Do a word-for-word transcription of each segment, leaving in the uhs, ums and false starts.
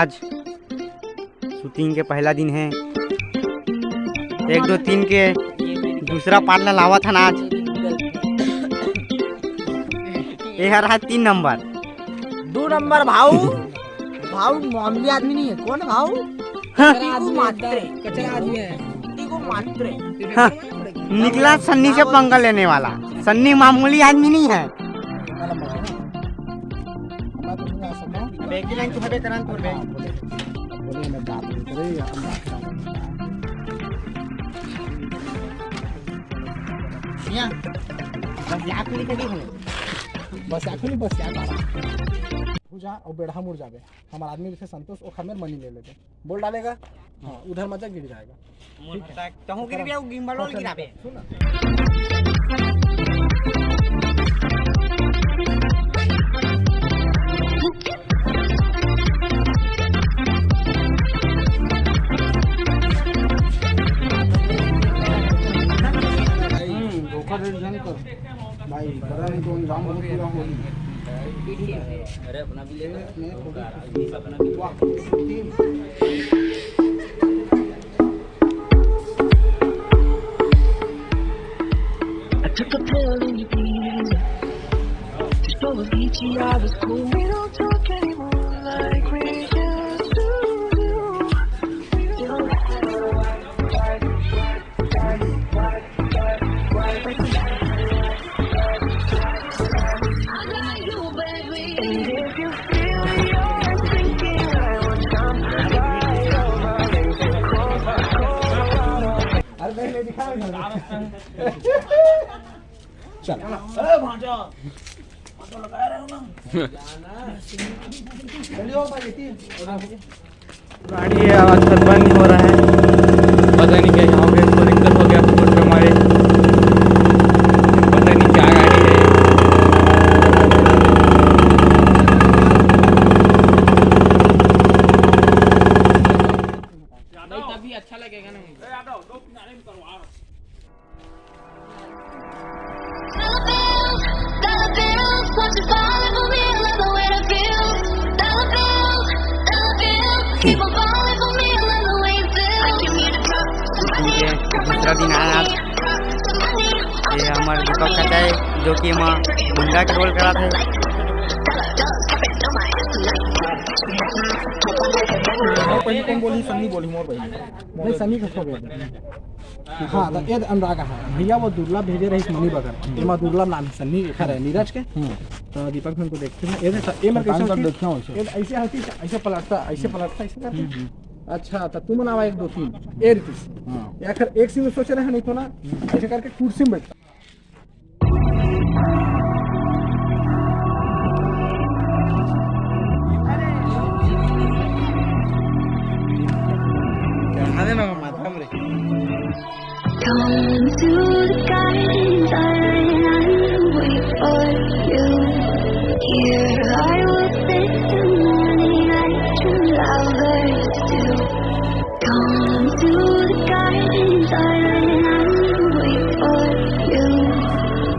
आज शूटिंग के पहला दिन है। एक दो तीन के दूसरा पार्ट ला लावत हन आज। ये हर है तीन नंबर। दो नंबर भाऊ, भाऊ मामूली आदमी नहीं है। कौन भाऊ? हाँ। टीकू मात्रे। कचरा आदमी है। टीकू मात्रे। हाँ। निकला सन्नी से पंगा लेने वाला। सन्नी मामूली आदमी नहीं है। बेकी लाइन तो हबे करन तोर बे। बोले ना बात करे या हम बात करें। या, बस या खुली कभी हो। बस या खुली, बस या बात। हो जा और बेढ़ा मुड़ जाबे। हमार आदमी रहिथे संतोष, ओखर मेर मनी ले लेबे। बोल डालेगा, हाँ, उधर मजा गिर जाएगा। ठीक है। तहूँ गिर गया, वो गिम्बल वाला गिराबे। सुन ना। हम्म, धोखा दे जन कर। भाई, पता नहीं कौन गाँव में पूरा होली। अरे, अपना भी ले लो। मैं थोड़ी खुशी। वाह, तीन। I took a pill in your beer. Just told Avicii I was cool. We don't talk anymore like we used to do. अरे नहीं, नहीं दिखा। चल। अरे भांजा, तो लगा रहे हो ना। चलिए भाई, इतनी। गाड़ी है, आवाज खत बंद नहीं हो रहा है। पता नहीं क्या हो गया, इसको दिक्कत हो गया फुट पे हमारे। पता नहीं क्या गाड़ी है। भाई, तभी अच्छा लगेगा ना। ठीक है, दूसरा दिन आया आज। ये हमारे दीपक चाचा है, जो कि एमा गुंडा के रोल करा थे। और पहले कौन बोली? सन्नी बोली, मोर भाई। नहीं, सन्नी का हो गया। हाँ, तो ये अनुराग है भैया, वो दुर्लभ भेजे रहिस मनी बगर। एमा दुर्लभ नाम है, सन्नी के घर है, नीरज के। हम्म। तो दीपक हमको देखते हैं, ये तो, ये मैं कैसे होती? देखियो ऐसे। ये ऐसे होती, ऐसे पलटता, ऐसे पलटता, ऐसे करके। हम्म, हम्म। अच्छा, तो तुम बनावा एक, दो, तीन, ये रीति से। हाँ। या फिर एक सीन सोच रहे हैं, नहीं तो ना, ऐसे करके कुर्सी में बैठता। Come to the gardens, I will wait for you. Here I will spend the morning, I can lovers do. Come to the gardens, I will wait for you.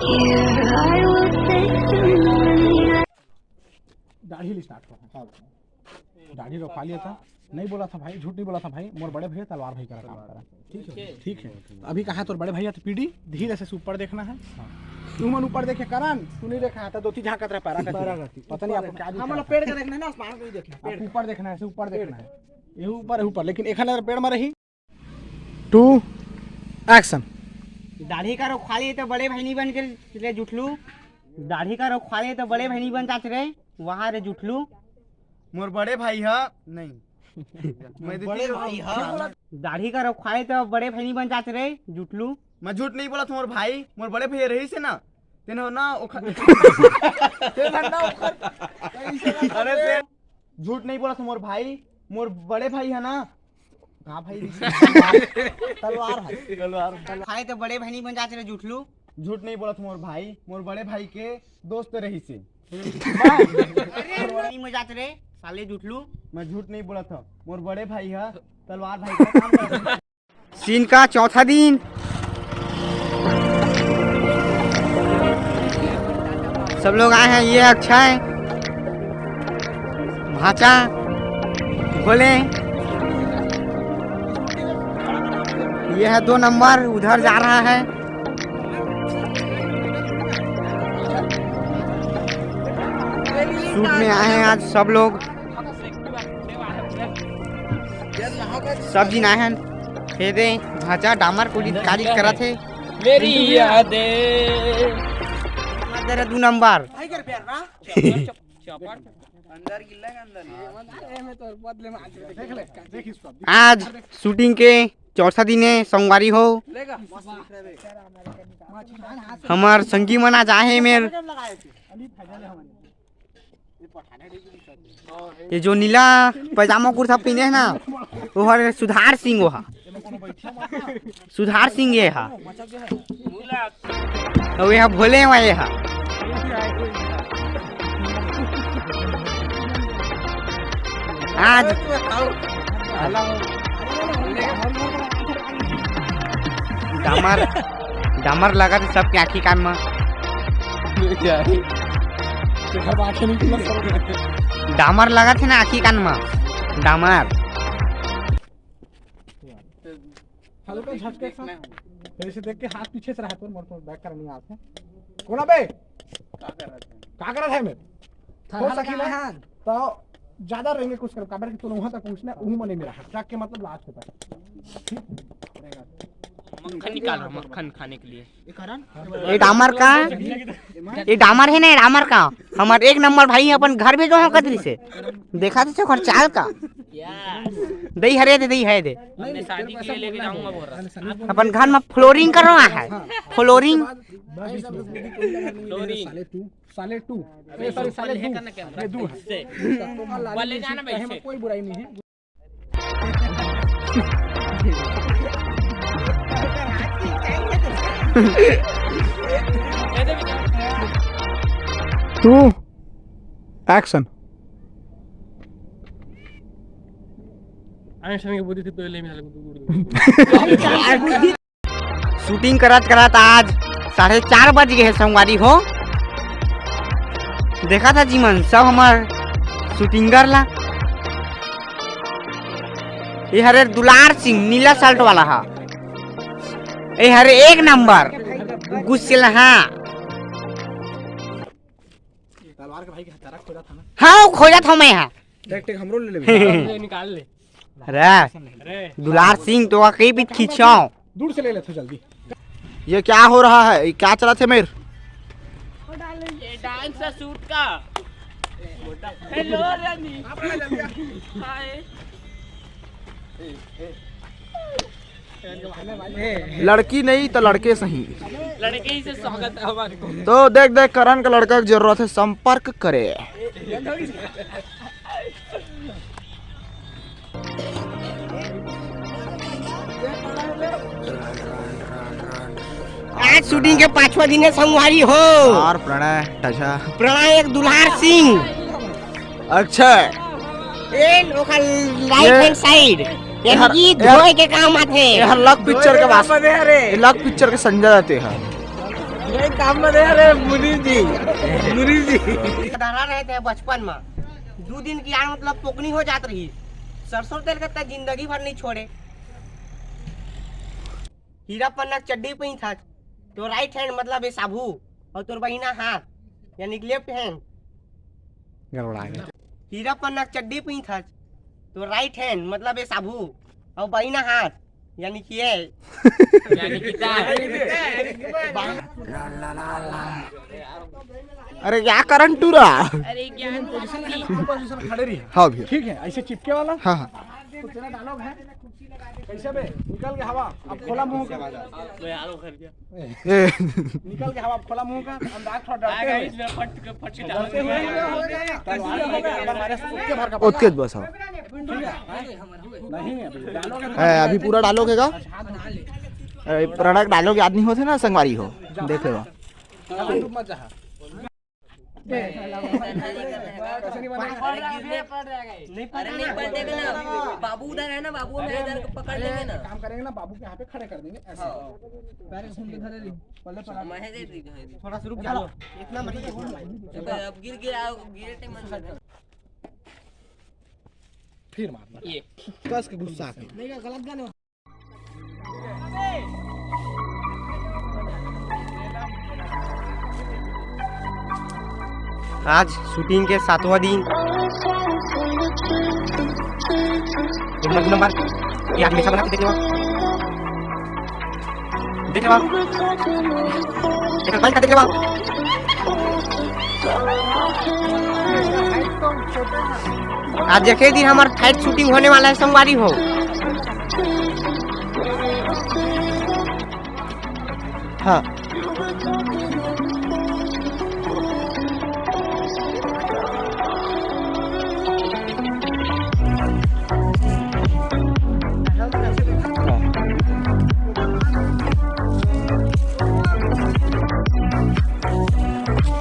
Here I will spend the morning, I दाढ़ी ले start कर। हाँ। दाढ़ी रखवा लिया था, नहीं बोला था भाई, झूठ नहीं बोला था भाई, मोर बड़े भैया तलवार भाई करा काम करा। ठीक है, ठीक है। अभी कहा तोर बड़े भैया तो पीढ़ी धीरे से ऊपर देखना है। हाँ। तू मन ऊपर देखे करन, तू नहीं देखा था, दो तीन झांकत रहा पैरा का। पता नहीं आपको क्या दिख रहा है। पेड़ का देखना है ना, आसमान को ही देखना है। आपको ऊपर देखना है, ऐसे ऊपर देखना है। ये ऊपर है, ऊपर, लेकिन एक हजार पेड़ में रही। Two, action. दाढ़ी का रखवा लिए तो बड़े भाई नहीं बन के रे जुठलू। दाढ़ी का रखवा लिए तो बड़े भाई नहीं बन चाहते रे, वहाँ रे जुठलू। मोर बड़े भाई हा नहीं। मैं बड़े भाई हा। दाढ़ी का रखवा लिए तो बड़े भाई नहीं बन चाहते रे जुठलू। मैं झूठ नहीं बोला था मोर भाई, मोर बड़े भैया रही से ना। तेने ना ओखर। तेने ना ओखर। अरे से झूठ नहीं बोला था मोर भाई, मोर बड़े भाई है ना। हाँ भाई। तलवार है। तलवार। खाए तो बड़े भाई नहीं बन जाते रे जुठलू। झूठ नहीं बोला था मोर भाई, मोर बड़े भाई के दोस्त रही से। अरे नहीं मजाक रे साले जुठलू। मैं झूठ नहीं बोला था, मोर बड़े भाई है तलवार भाई का काम करता। सीन का चौथा दिन सब लोग आए हैं। ये अक्षय, भांचा, बोले, ये है दो नंबर, उधर जा रहा है। शूट में आए हैं आज सब लोग, सब जिन आए हैं। हे दे, भांचा डामर कोड़ी कारी करत हे। मेरी यादें। दे रहा दू नंबर। अंदर गिल्ला के अंदर। आज शूटिंग के चौथा दिन है, संगवारी हो। हमार संगी मन आज आहे मेर। ये जो नीला पैजामा कुर्ता पहने है ना, वो हर सुधार सिंह, वो हा। सुधार सिंह ये हा। अउ ये हा भोले वाले हा। आज डामर, डामर लगत हे सबके आँखी कान म। डामर लगत हे ना आँखी कान म, डामर। हल्का झटके से। तेरे से देख के हाथ पीछे से रहा, तोर मोर, तोर बैक करनी आथे। कोना बे? का करत हे? का करत हे मैं? हो सकी ना? तो ज्यादा रहेंगे कुछ कर, काबर कि तू वहां तक पहुंचना, वही मने मेरा है। ट्रक के मतलब लास्ट तक। मक्खन निकाल रहा, मक्खन खाने के लिए। ये डामर का, ये डामर है ना, ये डामर का। हमार एक नंबर भाई अपन घर भेजो हम कदरी से। देखा तो ओकर चाल का। दही हरे दे, दही है दे। हमने शादी के लिए लेके जाऊंगा बोल रहा। अपन घर में फ्लोरिंग करवा है, फ्लोरिंग। फ्लोरिंग। साले टू, साले टू। अरे सॉरी, साले दू। ये दू है। बल्ले जाना भाई से। कोई बुराई नहीं है। To, action. आइंस्टाइन की बुद्धि थी तो ये ले मिला। शूटिंग करत करत आज साढ़े चार बज गए हे संगवारी हो। देखा था जीमन सब हमार शूटिंगर ला। ये हरे दुलार सिंह नीला शर्ट वाला हा। ये हरे एक नंबर गुस्सेल हा। तलवार के भाई के हत्यारा खोजा था ना। हाँ, खोजा था मैं हा। देख, देख, हमरो ले लेबे। निकाल ले। अरे, अरे। दुलार सिंह तो कई बीत खींचाओ। दूर से ले ले तू जल्दी। ये क्या हो रहा है? ये क्या चला थे मेर? ये डांस का शूट का। हेलो रानी। हाय। लड़की नहीं तो लड़के सही। लड़के ही से स्वागत है हमारे को। तो देख देख, करण का लड़का की जरूरत है, संपर्क करे। आज शूटिंग के पांचवा दिन है संगवारी हो। और प्रणय टचा। प्रणय एक दुलार सिंह। अच्छा। एन ओकर राइट ये हैंड साइड। यानी हर, कि ये हर, धोए के काम आथे। ये हर लक पिक्चर के वास-, ये लक पिक्चर के संजय दत्त है। ये काम में दे रे मुनि जी, मुनि जी। डरा रहे थे बचपन में, दू दिन की यार मतलब पोकनी हो जात रही। सरसों तेल का जिंदगी भर नहीं छोड़े। हीरा पन्ना के चड्डी पहिनथस, तो राइट हैंड मतलब ये साबू, और तोर बहिना हाथ, यानी कि लेफ्ट हैंड। गड़बड़ा गया। हीरा पन्ना के चड्डी पहिनथस, तो राइट हैंड मतलब ये साबू, और बहिना हाथ, यानी कि ये। यानी कि का? अरे क्या करंट टूरा? अरे ज्ञान पोजीशन खड़े रही। हाँ भैया। ठीक है, ऐसे चिपके वाला। हाँ, हाँ। तो तेरा डायलॉग है। कैसे बे? निकल के हवा, अब खोला मुंह का। ए। निकल के हवा, अब खोला मुंह का। अंदाज थोड़ा डरते हुए। डरते हुए। ओतके बस, हाँ। नहीं, अभी डायलॉग है। ए, अभी पूरा डायलॉग है का? ए, प्रणय डायलॉग याद नहीं होते ना, संगवारी हो। देख लेवा। अरे गिरने पड़ रहा है। अरे नहीं पलटेगा ना, बाबू उधर है ना, बाबू हमें इधर पकड़ लेंगे ना। काम करेंगे ना, बाबू के यहाँ पे खड़े कर देंगे ऐसे। हाँ। पैर घूम के धरे रही। पल्ले पर मैं है दे दी, दे दी। थोड़ा सा रुक जा। इतना मत। अब गिर गिरा, गिरे टाइम मत। फिर मारना। ये कस के गुस्सा के। नहीं, गलत गाने। आज शूटिंग के सातवां दिन। Number, number. ये आदमी ऐसा बना के देख लो। देख लो। एक बार देख लो। आज एके दिन हमर fight shooting होने वाला है, संगवारी हो। हाँ।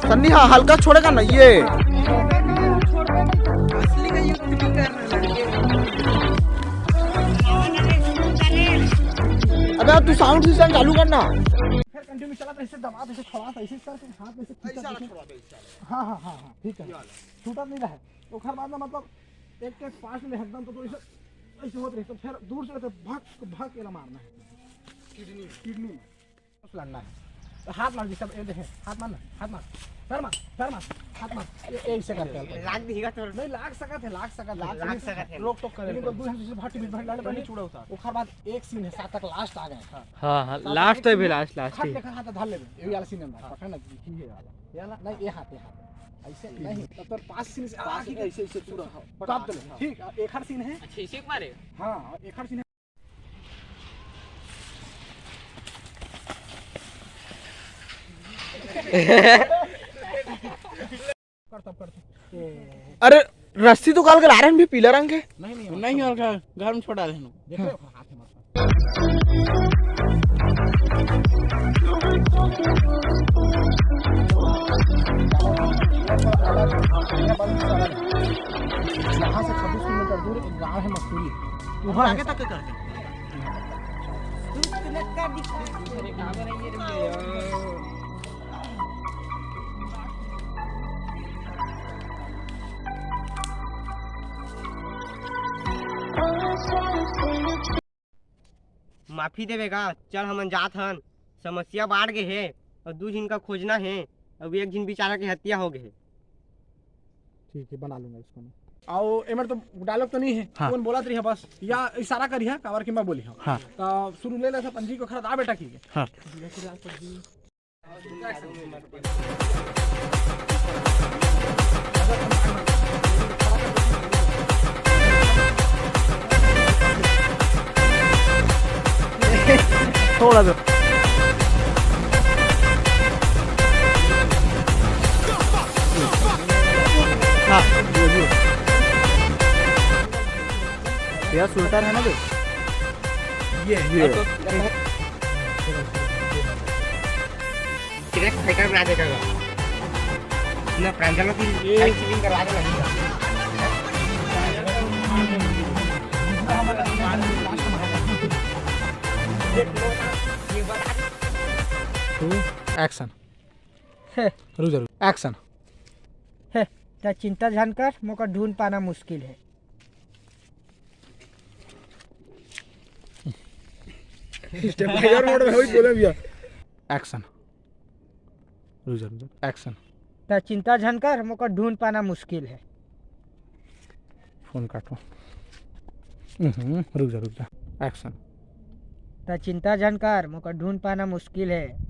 सन्नी, हाँ, हल्का छोड़ेगा ना ये। अबे तू sound system चालू कर ना। फिर कंटिन्यू चला, तो ऐसे दबा, ऐसे छोड़ा, तो ऐसे करके हाथ में से खींचा, ऐसा ऐसे। छोड़ा दे, ऐसा। हाँ, हाँ, हाँ, हाँ, ठीक है। ये वाला। छूटा नहीं रहा है। ओकर बाद में मतलब एक के पास में एकदम तो, तो ऐसे, ऐसे होत रहे, तो फिर दूर से तो भक, भक एला मारना है। किडनी। किडनी में। बस लड़ना है। तो हाथ मार जी सब, ये देखे, हाथ मार ना, हाथ मार, पैर मार, पैर मार, हाथ मार, ये, ये ऐसे करके हल्का। लाग दिएगा तो। नहीं, लाग सकत है, लाग सकत है। लाग सकत है। रोक टोक करे। लेकिन तो दू हाथ से भट भट भट डाले, पहले चूड़ा उतार। ओकर बाद एक सीन है, सात तक लास्ट आ गए। हाँ। हाँ, हाँ, सात लास्ट तक तो एक भी सीन है। लास्ट, लास्ट हाथ ही। देखा, हाथ धार लेबे, ये वाला सीन है, हाँ। पकड़ ना, ये वाला। ये वाला, नहीं, ये हाथ, ये हाथ। ऐसे नहीं, तब तो पास सीन से पास आगे ऐसे, ऐसे पूरा, हाँ, काट दे। हाँ। ठीक, एक हर सीन है। अच्छा, इसे एक मारे? हाँ, एक हर सीन है। कर तब कर तब। अरे, रस्सी तो काल के ला रहे हैं भी पीला रंग के। नहीं, नहीं, नहीं, और घर, घर में छोड़ा देनु। देख रहे हो? हाथ में मत। यहाँ से छब्बीस किलोमीटर दूर एक गांव है मस्तूरी, वहाँ आगे तक करके। माफी देवे गा, चल हमन जात हन, समस्या बाढ़ गे हे, अउ दू झिन का खोजना हे, अउ एक झिन बेचारा के हत्या हो गे हे। ठीक है, बना लूंगा इसको मैं। अउ एमर तो डायलॉग तो नहीं है, हाँ। कौन बोलत रही है बस, या इशारा करी है, काबर कि मैं बोली हूँ। हाँ। तो शुरू ले ले सब, पंजी को खड़ा दा बेटा की। हाँ। थोड़ा सा। हाँ, बोलिए। यार, सुल्तान है ना जो? ये, ये। डायरेक्ट फाइटर बना देगा। ना, प्रांजल की ये फाइट सीन करवा देगा। एक्शन। हे। रुक जा, रुक। एक्शन। हे, त चिंता झन कर, मोका ढूंढ पाना मुश्किल है। स्टेबलाइजर मोड में वही बोले भैया। एक्शन। रुक जा, रुक जा। एक्शन। त चिंता झन कर, मोका ढूंढ पाना मुश्किल है। फोन काटो। हम्म, रुक जा, रुक जा। एक्शन। त चिंता झन कर, मोका ढूंढ पाना मुश्किल है।